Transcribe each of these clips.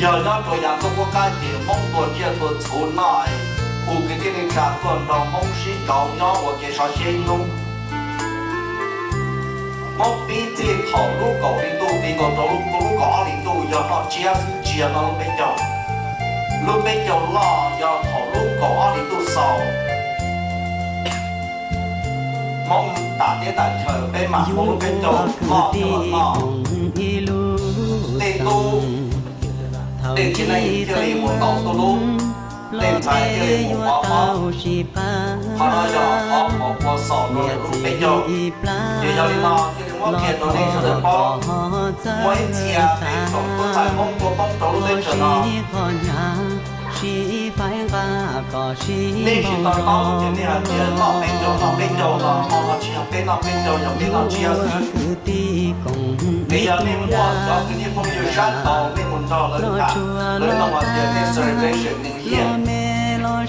Yog nyob rau yav ntuj qub qab ces Hmoob tua tsiaj tua txhu noj, hu kwv tij neej tsa tuaj nrog Hmoob sib kauv nyob ua ke so siab ib hnub. Hmoob pib txij thaum lub kaum hli ntuj ti nkaus rau lub kaum ob hli ntuj yog noj tsiab xwb, tsis yog noj lub peb caug. Lub peb caug loj yog thaum lub kaum ob hli ntuj xaus. Hmoob tas teb tas chaws peb mam muab lub peb caug loj coj los noj. Tej tub tej txiv neej thiaj li mus tau tuj lub, tej ntxhais thiaj li mus pov pob. Qhov no yog qhov uas ua xaus rau lub peb caug. Ces yog li no thiaj li muab qhia rau nej sawv daws paub. Muaj ib txhia nej tsoom tub ntxhais Hmoob tuaj poob rau lub teb chaws no, nej tsis to taub ces nej hais tias noj peb caug, noj peb caug los hmo no tsis yog peb noj peb caug, yog peb noj tsiab xwb. Es yog nej muaj cov kwv tij phooj ywg sab nraud nej mus nrog lawv tham, lawv nug hais tias nej celebration New Year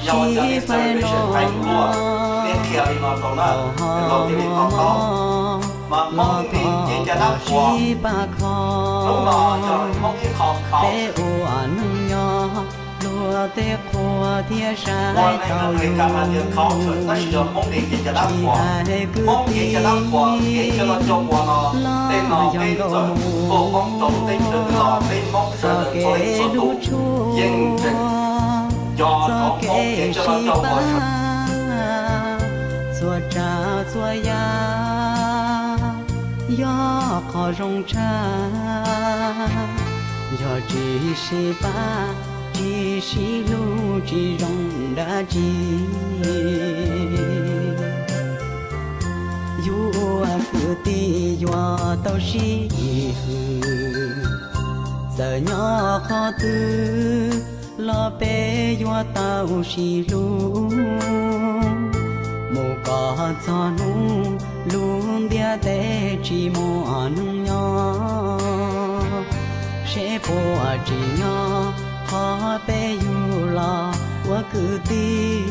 yog ua cas nej celebration hais luaj, nej qhia li no rau na, los thiaj li to taub. Mas Hmoob neej ces caj dab qhuas, hnub no yog Hmoob ib qho khaum. Ua neeg Amelikas hais tias culture, tab sis yog Hmoob neej ces caj dab qhuas. Hmoob ces caj dab qhuas, kev coj noj coj ua no, tej no peb txawm tuaj poob rau lub teb chaws twg los peb Hmoob sawv daws txhua leej txhua tus yeej tseem nco rau Hmoob kev coj noj coj ua. Txhua tsav txhua yam yog qhov zoo tshaj, yog tsis sib pab, tsis sib hlub, tsis zoo dab tsi. Yus ua kwv tij yuav tau sib hwm, txawm nyob qhov twg los peb yuav tau sib hlub. Mus kom txog hnub lub ntiaj teb tsis muaj neeg nyob, seb puas tsim nyog qhov peb yug los ua kwv tij.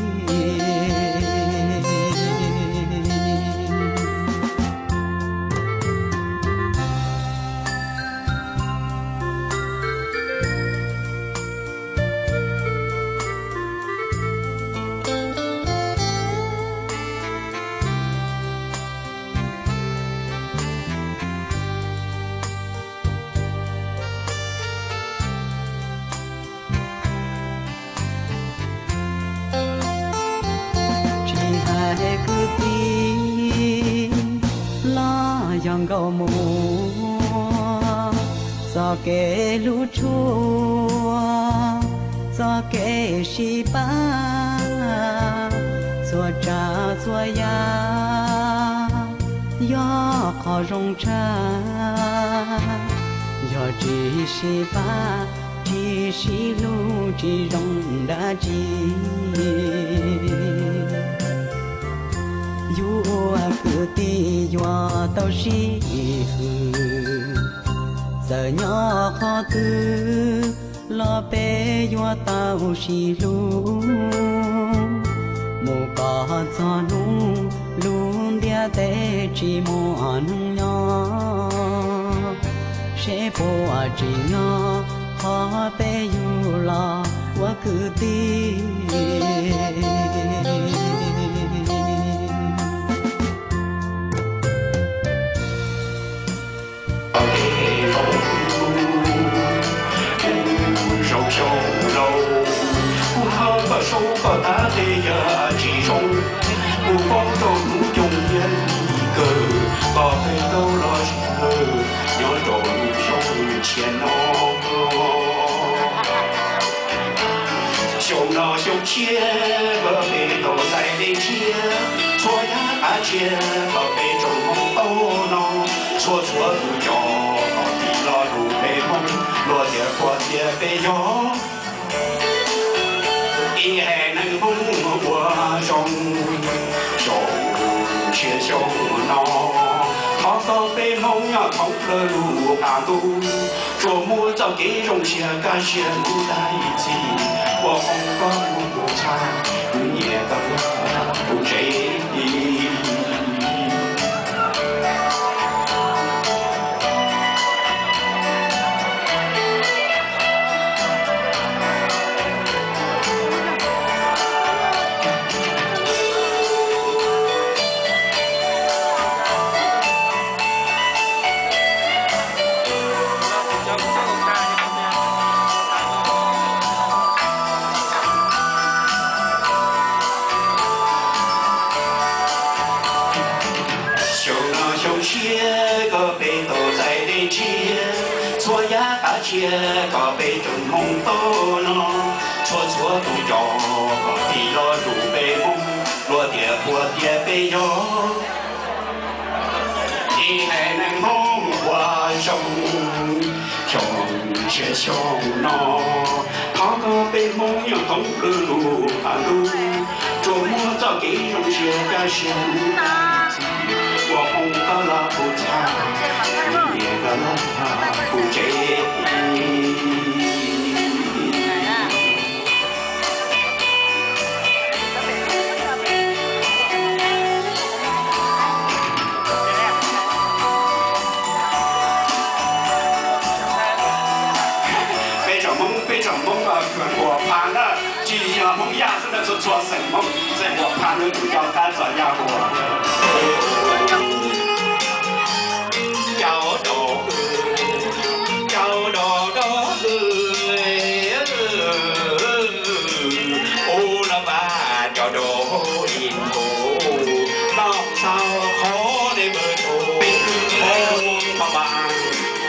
Tsis hais kwv tij los yog nkauj muam, txoj kev hlub tshua, txoj kev sib pab, txhua tsav txhua yam yog qhov zoo tshaj. Yog tsis sib pab, tsis sib hlub, tsis zoo dab tsi. Yus ua kwv tij yuav tau sib hwm, txawm nyob qhov twg los peb yuav tau sib hlub. Mus kom txog hnub lub ntiaj teb tsis muaj neeg nyob, seb puas tsim nyog qhov peb yug los ua kwv tij. Zoo xyoo laus, kuv thov koj saub koj tav tej yam tsis zoo, kuv poob rau hnub nyoog yeej kawg, koj peb tau los sib kawg nyob rau lub xyoo tshiab no. Xyoo no xyoo tshiab, koj peb tau txais dej ntshiab, txhua yam qab tshiab koj peb tsoom Hmoob tau no, txhua txhua tus cov koj tij los lus peb Hmoob, luag tias qhuas tias peb yog ib haiv neeg Hmoob ua zoo. Xyoo tshiab xyoo no, thov koj peb Hmoob nyob thoob plaws lub qab ntuj, tsuas muaj txoj kev zoo siab kaj siab lub tag ib txhis, ua qoob koj mus tus txhab, kuv nyiam koj tus tsev. Tshiab kom peb tau txais dej ntshiab, txhua yav qab tshiab kom peb tsoom Hmoob tau noj, txhua txhua tus coj kom tig los nrug peb Hmoob, luag tias qhuas tias peb yog ib haiv neeg Hmoob ua zoo, xyoo tshiab xyoo no, thov kom peb Hmoob nyob thoob plaws lub qab ntuj, tsuas muaj txoj kev zoo siab kaj siab ua Hmoob koj laj puv txha, niam koj laj puv tsev. Peb tsoom Hmoob, peb tsoom Hmoob kws ua pha na, tsis yog Hmoob Yaj xwb na, txhua txhua xeem Hmoob xeem ua pha na, kuv coj qab txog Yaj ua. Cau do, cau do do, ub los vas cau do ib ntu, noj xaus qhov dej npawg tug, qhov muag pab pab,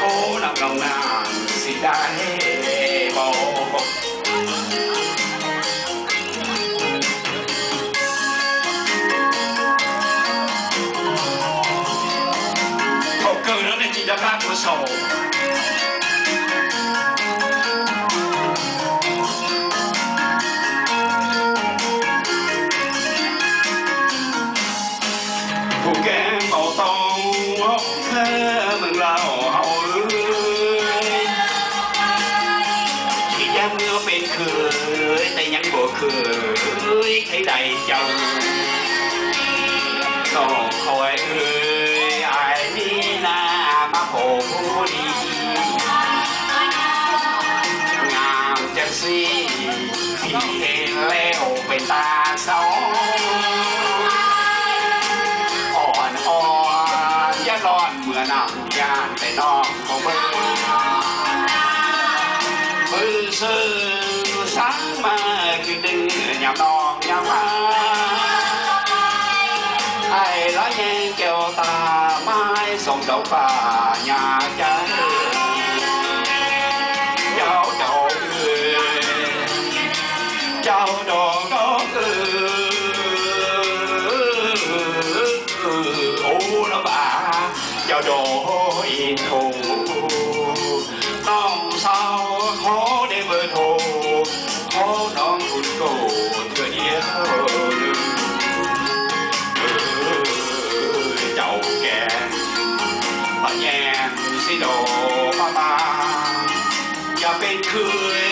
qhov noj noj na xis dais pau. Thaum kawg no nej tsis nco qab kuv sau. Kuv kev nkaus tau meej laus hauv, tsis cab muab peb khwv, tej nyeeb npua khwv, qhib dais cawv, txog qhov ai ni na mab hau pub li, ngam ceeb xij, phim lej hauv peb ntaj xauj, o o yaj loj muag na. Yaj tes no koj pw, pw xwb xav mas kwv tij nyab no nyab mas, hais los yeej cau tag mas xoo rau pab nyab cas, cau rau, cau rau rau, ub los vas cau rau ib ntu, noj xaus qhov dej npawg tug, qhov no kuv kaum thwm diav, cau ke los nyeem xib rau pab pab, yog peb khwv